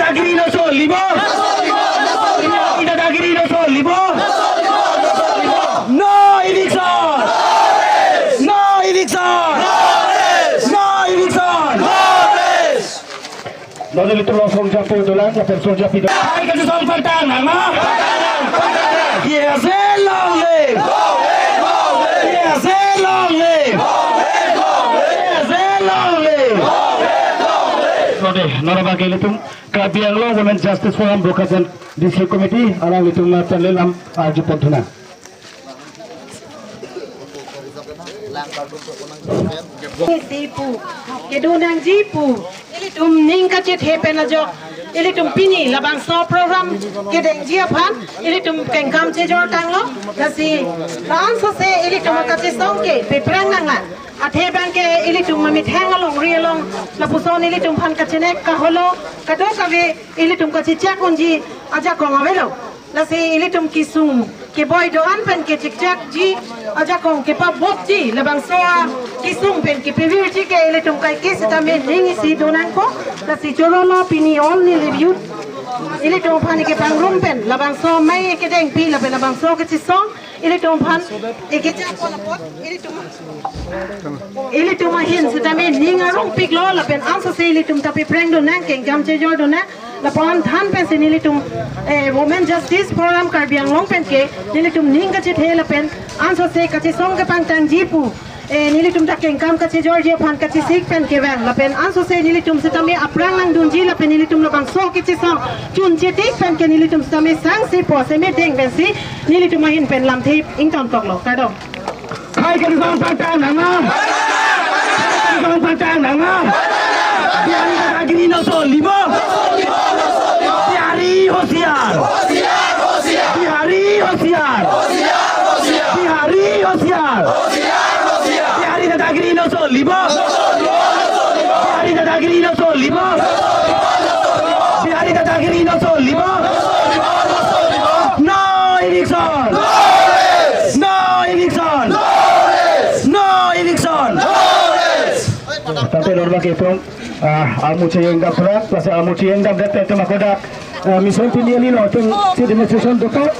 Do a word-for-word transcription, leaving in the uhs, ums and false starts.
Dadagiri no cholibo. Dadagiri no cholibo. No eviction. No eviction. No eviction. Nonlitum along songjapo dolang, ya pen songjapi dolang. Hai kachisong pangtang nangma. Yes, long live. Yes, long live. Yes, long live. Node, nora bagi ilitum Karbi Anglong Women Justice Forum Bokajan District Committee alanglitum na channel am arju ponthu nang. Si pu, kedo nangji pu, ilitum ning kachethe pen ajok, ilitum pini labangso program kedengji aphan, ilitum kengkam chejor tanglo, lasi, la-an sose ilitum kachesong ke, peprang nanglang. Athe abang ke ilitum mamithang alongri along, lapuson ilitum aphan kachenek kaholo, kadokave ilitum kachechak unji ajakong avelo. Lasi ilitum kesung keboi do-an pen kechekchakji ajakong kepabokji labangso kesung pen kepevirji ke ilitum kaike sitame ning isi do nangkok. Lasi chorolo pini all neli youth ilitum aphan kepangrum pen labangso amei kedengpi lapen labangso kachesong ilitum aphan ekechak apot ilitum ilitum ahin sitame ning arongpiklo lapen ansose ilitum ta peprang do nang kengkam chejor do nang lapen than pensi nelitum eh, Women Justice Forum Karbi Anglong pen ke nelitum ning kachethe lapen ansose kachesong kepangtangji pu eh, nelitum ta kengkam kachejorji aphan kachesik pen kevang lapen ansose nelitum sitame aphrang nangdunji lapen nelitum labangso kachesong chunchetik pen ke nelitum sitame sangsi po seme deng pensi nelitum ahin pen lamthe ingtontoklo. Kardom. Hai kachisong pangtang nangma. Kachisong pangtang nangma. Bihari Dadagiri no cholibo. Bihari hoshiyar. Bihari hoshiyar. Bihari hoshiyar. Bihari Dadagiri no cholibo. Bihari Dadagiri no cholibo. Bihari Dadagiri no cholibo. No eviction. No eviction. No eviction. Tangte lor bagi itum ah, amu cheyeng dam surat, lasi amu cheyeng dam det itum ako dak ah, mission pini ani lo itum si demonstration dokok.